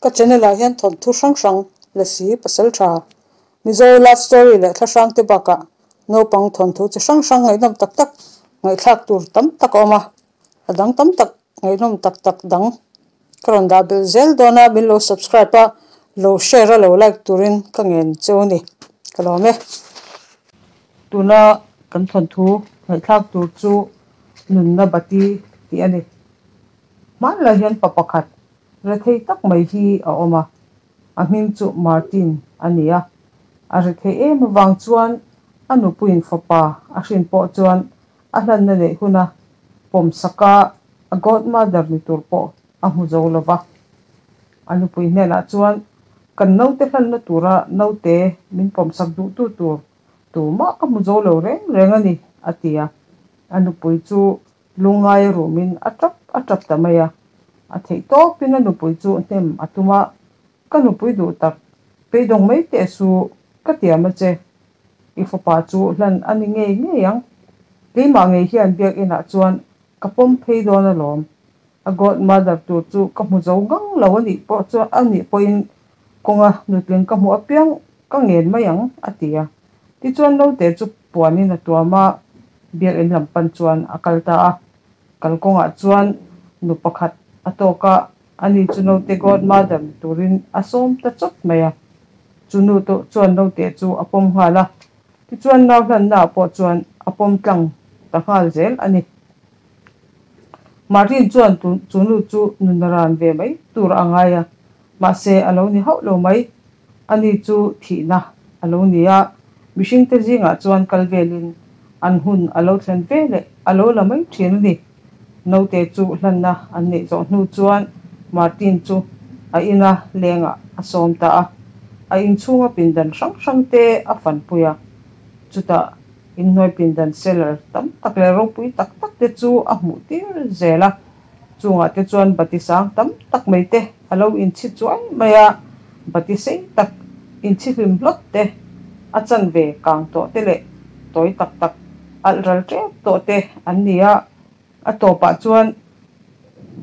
Ka channel ah hian thawnthu hrang hrang, Lasi, Pasaltha, Mizo love story leh thla hrang te bakah naupang thawnthu chi hrang hrang ngaihnawm tak tak ngaihthlak tur tam tak a awm a, a dang tam tak ngaihnawm tak tak dang ka rawn dah belh zel dawn a, min lo subscribe a, lo share a lo like turin ka ngen cheu a ni, ka lawm e. Tuna kan thawnthu ngaihthlak tur chu Nunna Bati tih a ni. Hmanlai hian pa pakhat rethei tak mai hi a awm a, a hming chu Martin a ni a. A rethei em avang chuan a nupuiin fapa a hrin pawh chuan a hlanna neih huna pawmsak a, a godmother ni tur pawh a hmu zo lo va. A nupui hnenah chuan, Kan naute hlanna tura naute min pawmsak duhtu tur tumah ka hmu zo lo reng reng a ni, a ti a. A nupui chu Lungngai rumin a tap a tap ta mai a. A theih tawpin a nupui chu hnem a tum a, Ka nupui duh tak, beidawng mai teh su, ka tiam a che. I fapa chu hlan a ni ngei ngei ang. Keimah ngei hian biakinah chuan ka pawm phei dawn alawm. A godmother tur chu ka hmu zo ngang lo a nih pawh chuan a nih pawhin kawnga nutling ka hmuh apiang ka ngen mai ang, a ti a. Tichuan naute chu puanin a tuam a, biakinn lam pan chuan a kal ta a. Kalkawngah chuan nu pakhat a tawk a, ani chu naute godmother ni turin a sawm ta chawt mai a. Chu nu chuan naute chu a pawm nghal a, tichuan nau hlannaah pawh chuan a pawm tlang ta nghal zel a ni. Martin chuan chu nu chu nuna ran ve mai tur a ngai a, mahse a lo ni hauh lo mai. Ani chu thihna a lo ni a, mihringte zingah chuan kal velin an hun a lo thlen ve leh a lo la mai thin a ni. Naute chu hlanna an neih zawh hnu chuan Martin chu a ina lengah a sawm ta a, a inchhunga pindan hrang hrangte a fanpui a, chutah Inhnuai pindan cellar tam tak leh ropui tak tak te chu a hmuh tir zel a, chungah te chuan bati sang tam tak mai te a lo inchhi chuai mai a, bati sei tak inchhi hlim hlawt te, a chanve kang tawh te leh tawi tak tak alh ral tep tawh te an ni a, a tawpah chuan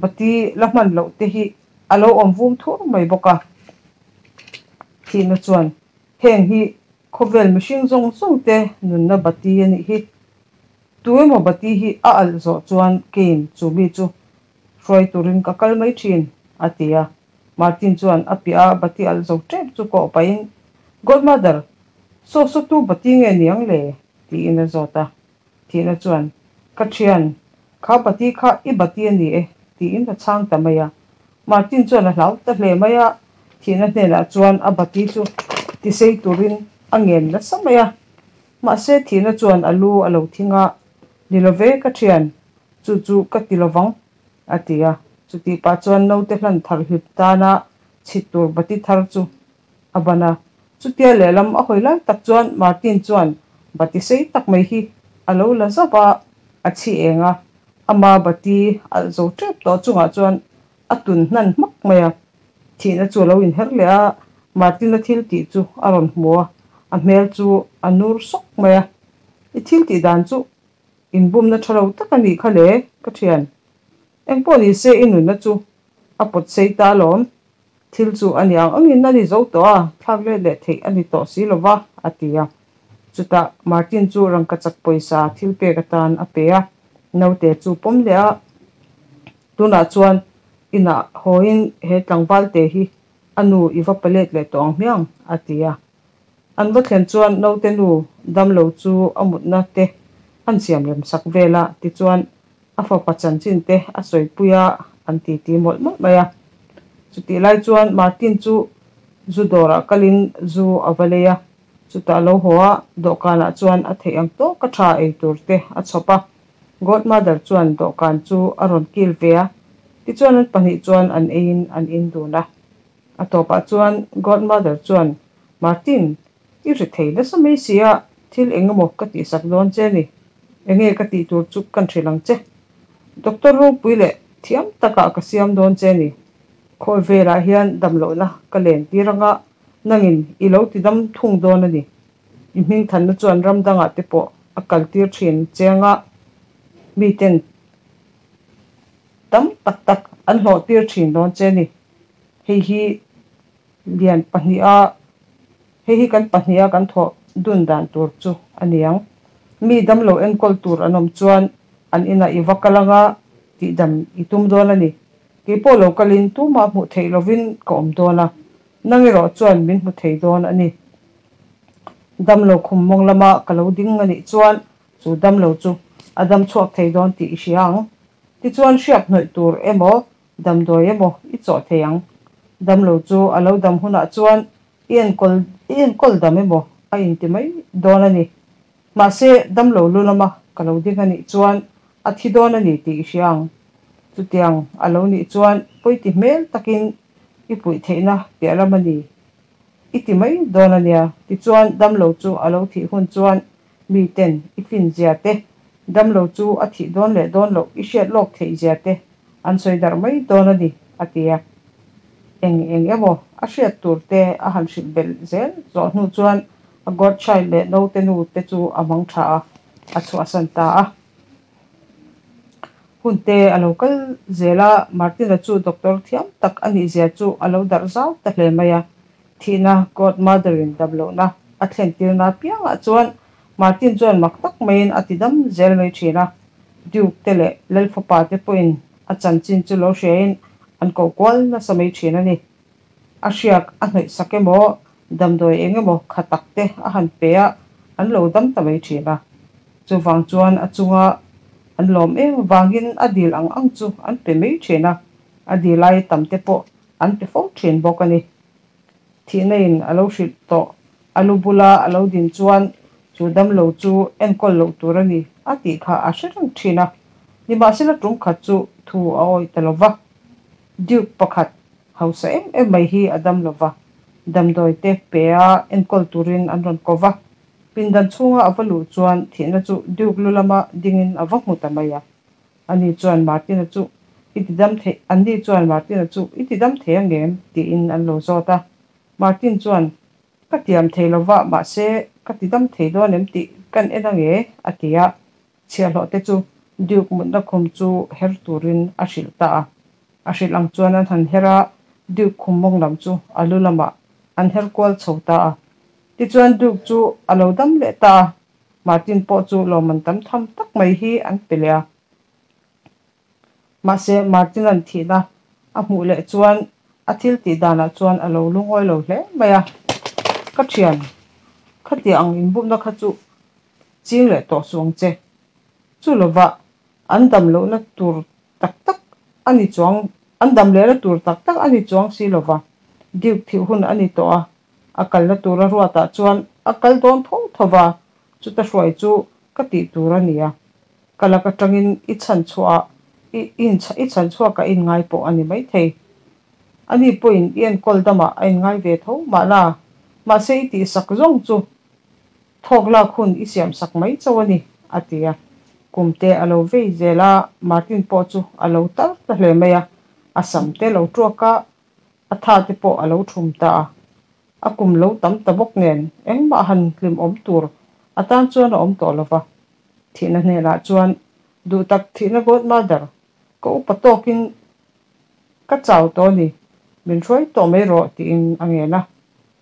bati la hman loh te hi a lo awm vum thur mai bawk a, thihna chuan heng hi Khawvel mihring zawng zawng te nunna bati a nih hi. Tu emaw bati hi a alh zawh chuan Kane chu mi chu hruai turin ka kal mai thin, a ti a. Martin chuan a piah a bati alh zo tep chu kawh pahin, Godmother, saw saw tu bati nge niang le? tiin a zawt a. Thihna chuan, Ka thian, kha bati kha i bati a ni e, tiin a chhang ta mai a. Martin chuan a hlau ta hle mai a, thihna hnenah chuan a bati chu tisei turin a ngen nasa mai a. Mahse thihna chuan a lu a lo thing a, Ni lo ve ka thian, chu chu ka ti lo vang, a ti a. Chutih pah chuan naute hlan thar hlip tana chhit tur bati thar chu a ban a. Chutia lehlam a hawi lai tak chuan Martin chuan bati sei tak mai hi a lo la zauh a, a chhi eng a, ama bati alh zo tep tawh chungah chuan a tun hnan hmak mai a. Thihna chu a lo inher leh a, Martin-a thil tih chu a rawn hmu a, a hmel chu a nur sawk mai a. I thil tih dan chu inbumna tha lo tak a nih kha le, ka thian. Engpawh ni se i nunna chu a pawt sei ta alawm. Thil chu a ni ang angin a ni zo tawh a, thlak let leh theih a ni tawh si lo va, a ti a. Chutah Martin chu rangkachak pawisa thil pek atan a pe a, naute chu pawm leh a. Tunah chuan inah hawiin he tlangval te hi a nu i va pa let leh tawh ang hmiang, a ti a. An va thlen chuan naute nu damlo chu a mutna te an siam rem sak vel a, tichuan a fapa chanchin te a sawipui a, an titi mawlh mawlh mai a. Chutih lai chuan Martin chu zu dawrah kalin zu a va lei a, chutah lo haw a, dawhkanah chuan a theih ang tawk a tha ei tur te a chhawp a. Godmother chuan dawhkan chu a rawn kil ve a, tichuan an pahnih chuan an eiin an in dun a. A tawpah chuan Godmother chuan, Martin, i ri thei nasa mai si a, thil eng emaw ka tihsak dawn che ni. Enge ka tih tur chu kan hrilh ang che. Doctor ropui leh thiam takah ka siam dawn che ni. Khawi velah hian damlohna ka len tir anga nangin i lo ti dam thung dawn a ni. I hmingthanna chuan ram dangah te pawh a kal tir thin che anga miten tam tak tak an hlawh tir thin dawn che ni. Hei hi lian pahniha hei hi kan pahniha kan thawh dun dan tur chu a ni ang. Mi damlo enkawl tur an awm chuan an inah i va kal anga tihdam i tum dawn a ni. Kei pawh lo kalin tumah hmuh theih lovin ka awm dawn a, nang erawh chuan min hmu thei dawn a ni. Damlo khum mawng lama ka lo ding a nih chuan chu damlo chu a dam chhuak thei dawn tih i hria ang. Tichuan hriak hnawih tur emaw damdawi emaw i chawh thei ang. Damlo chu a lo dam hunah chuan i enkawl i enkawl dam emaw a inti mai dawn a ni. Mahse damlo lu lama ka lo ding a nih chuan a thi dawn a ni tih i hria ang. Chutiang a lo nih chuan pawiti hmel takin i puih theihna piah lam a ni. I ti mai dawn a nia. Tichuan damlo chu a lo thih hun chuan mi ten i fin zia te, damlo chu a thih dawn leh dawn loh i hriat lawk theih zia te an sawi darh mai dawn a ni, a ti a. Eng eng emaw a hriat tur te a han hrilh belh zel zawh hnu chuan a godchild leh naute nu te chu a mang tha a, a chhuahsan ta a. Hun te a lo kal zel a, Martina chu doctor thiam tak a nih zia chu a lo darh zau ta hle mai a. Thihna, godmother-in damlohna a thlen tirna apiangah chuan Martin chuan mak tak maiin a ti dam zel mai thin a. Duke te leh Lalfapa te pawhin a chanchin chu lo hriain an koh kual nasa mai thin a ni. A hriak a hnawih sak emaw, damdawi eng emaw kha tak te a han pe a, an lo dam ta mai thin a. Chuvang chuan a chunga an lawm em vangin a dil ang ang chu an pe mai thin a, a dil ai tam te pawh an pe fo thin bawk a ni. Thihna in a lo hrilh tawh, a lu bula a lo din chuan chu damlo chu enkawl loh tur a ni a tih kha a hre reng thin a. Nimahsela tum khat chu thu a awih ta lo va. Duke pakhat hausa em em mai hi a dam lo va, damdawi te pe a enkawl turin an rawn ko va. Pindan chhunga a va luh chuan thihna chu Duke lu lama dingin a va hmu ta mai a. Ani chuan Martina chu i ti dam theih, anni chuan Martina chu i ti dam thei angem? tiin an lo zawt a. Martin chuan, Ka tiam thei lo va, mahse ka ti dam thei dawn em tih kan en ange, a ti a. Chhiahhlawh te chu Duke mutna khum chu her turin a hrilh ta a. A hrilh ang chuan an han her a, Duke khum mawng lam chu a lu lamah an her kual chho ta a. Tichuan Duke chu a lo dam leh ta a, Martin pawh chu lawmman tam tham tak mai hi an pe leh a. Mahse Martin-a'n thihna a hmuh leh chuan a thil tih danah chuan a lo lungawi lo hle mai a. Ka thian, khatiang ang inbumna kha chu ching leh tawh suh ang che. Chu lovah an dam lohna tur tak tak a ni chuang, an dam lehna tur tak tak a ni chuang si lova, Duke thih hun a ni tawh a, a kalna tura ruatah chuan a kal dawn tho tho va, chuta hruai chu ka tih tur a ni a. Ka lak atangin i chhan chhuah i i chhan chhuak a inngai pawh a ni maithei. Ani pawhin i enkawl damah a inngai ve tho mahna, mahse i tihsak zawng chu Thawk lak hun i siam sak mai chauh a ni, a ti a. Kum te a lo vei zel a, Martin pawh chu a lo tar ta hle mai a, a sam te lo tuak a, a tha te pawh a lo thum ta a. A kum lo tam ta bawk nen engmah han hlim awm tur a tan chuan a awm tawh lo va. Thihna hnenah chuan, Duhtak thihna Godmother, ka upa tawkin Ka chau tawh a ni, min hruai tawh mai rawh tiin a ngen a.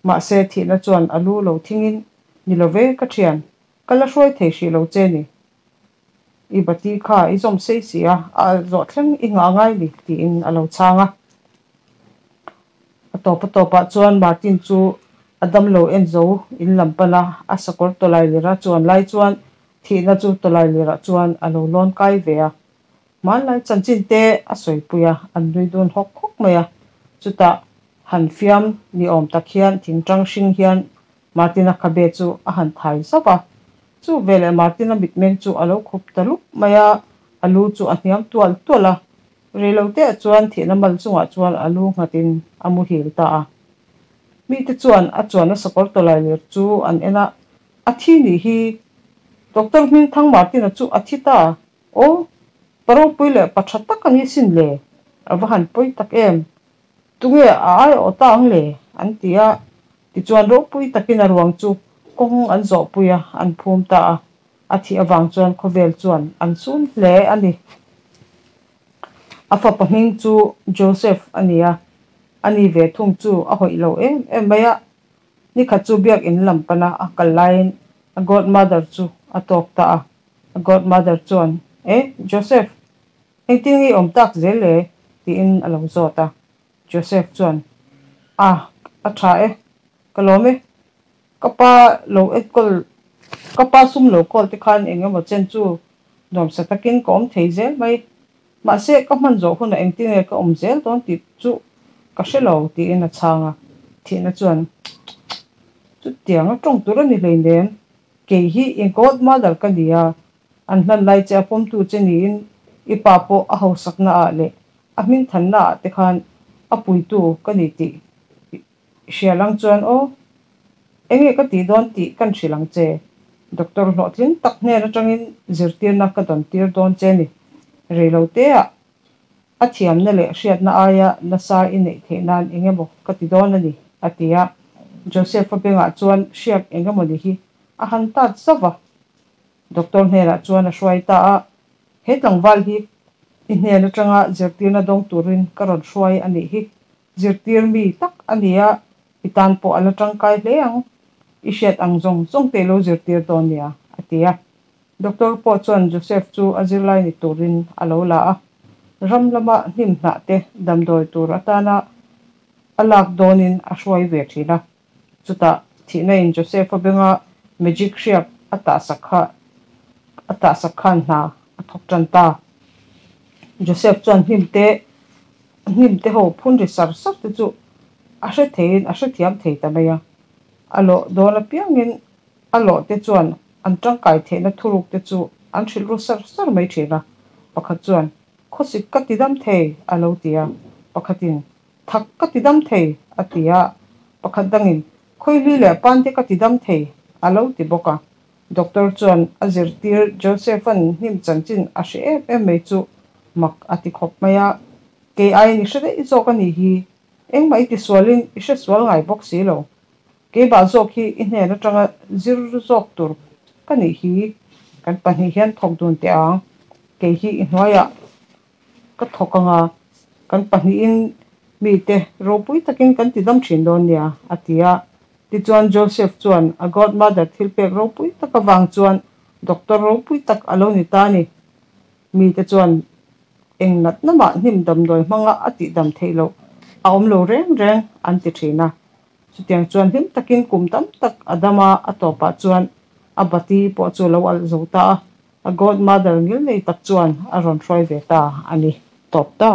Mahse thihna chuan a lu lo thingin, Ni lo ve ka thian, ka la hruai thei hrih lo che ni. I bati kha i zawm sei si a, a alh zawh thleng i nghah ngai ni tiin a lo chhang a. A tawp a tawpah chuan Martin chu a damlo en zo in lam pan a, a sakawr tawlai lira chuan lai chuan thihna chu tawlai lirah chuan a lo lawn kai ve a. Hmanlai chanchin te a sawipui a, an nui dun hawk hawk mai a. Chutah han fiam ni awm tak hian thingtang hring hian Martina khabe chu a han thai zauh a. Chu veleh Martina mitmeng chu a lo khup ta lup mai a, a lu chu a hniam tual tual a. Reiloteah chuan thihna mal chungah chuan a lu nghatin a muhil ta a. Mite chuan a chuanna sakawr tawlai ler chu an en a, A thi nih hi Doctor Hmingthang Martina chu a thi ta. Aw, pa ropui leh pa tha tak a ni sin le, a va han pawi tak em? Tunge a ai awh ta ang le? an ti a, tichuan ropui takin a ruang chu kawng an zawhpui a, an phum ta a, a thih avang chuan khawvel chuan an sun hle a ni. A fapa hming chu Joseph a ni a. Ani ve thung chu a hawih lo em em mai a, nikhat chu biak in lam pana a kal laiin a godmother chu a tawk ta a. A godmother chuan, E, Joseph, engtin nge i awm tak zel le? tiin a lo zawt a. Joseph chuan, A, a tha e, ka lawm e. Ka pa lo enkawl, ka pa sum lo kawl te khan eng emaw chen chu nuamsa takin ka awm thei zel mai. Mahse, ka hman zawh hunah engtin nge ka awm zel dawn tih chu ka hre lo, tiin a chhang a. Thihna chuan, Chutiang a tawng tur a ni hleinem. Kei hi i godmother ka ni a, an hlan lai che a pawmtu che niin i pa pawh a hausakna ah leh a hmingthanna ah te khan a puitu ka ni tih hria lang chuan aw, enge ka tih dawn tih kan hrilh ang che. Doctor hlawhtling tak hnen atangin zirtirna ka dawn tir dawn che ni. Reilote ah a thiamna leh hriatna aia nasa i neih theih nan eng emaw ka ti dawn a ni, a ti a. Joseph-a bengah chuan hriak eng emaw ni hi a han tat zauh va. Doctor hnenah chuan a hruai ta a, He tlangval hi i hnen atanga zirtirna dawng turin ka rawn hruai a nih hi. Zirtir mi tak a ni a, i tan pawh a la tangkai hle ang. I hriat ang zawng zawng te i lo zirtir dawn nia, a ti a. Doctor pawh chuan Joseph chu a zirlai ni turin a lo la a, ram lama hnim hnah te damdawi tur atana a lak dawnin a hruai ve thin a. Chutah thihna in Joseph-a benga magic hriak a tahsak kha a tahsak khan hna a thawk tan ta. Joseph chuan hnim te hnim te ho phun ri sar sar te chu a hre theiin a hrethiam thei ta mai a. A lawh dawn apiangin A lawh te chuan an tangkai theihna thuruk te chu an hrilh ru sar sar mai thin a. Pakhat chuan, Khawsik ka ti dam thei, a lo ti a. Pakhatin, Thak ka ti dam thei, a ti a. Pakhat dangin, Khawihli leh pan te ka ti dam thei, a lo ti bawk a. Doctor chuan a zirtir Joseph-a'n hnim chanchin a hre em em mai chu mak a ti khawp mai a. Kei aiin i hre daih zawk a nih hi, engmah i ti sualin i hre sual ngai bawk si lo. Keimah zawk hi i hnen atanga zir zawk tur ka nih hi, kan pahnih hian thawk dun teh ang, kei hi i hnuaiah ka thawk anga kan pahnihin mite ropui takin kan ti dam thin dawn nia, a ti a. Tichuan Joseph chuan a godmother thilpek ropui tak avang chuan doctor ropui tak a lo ni ta a ni. Mite chuan eng natna mah hnim damdawi hmanga a tihdam theih loh a awm lo reng reng an ti thin a. Chutiang chuan hlim takin kum tam tak a dam a, a tawpah chuan a bati pawh chu a lo alh zo ta a, a godmother ngil nei tak chuan a rawn hruai ve ta a ni tawp ta.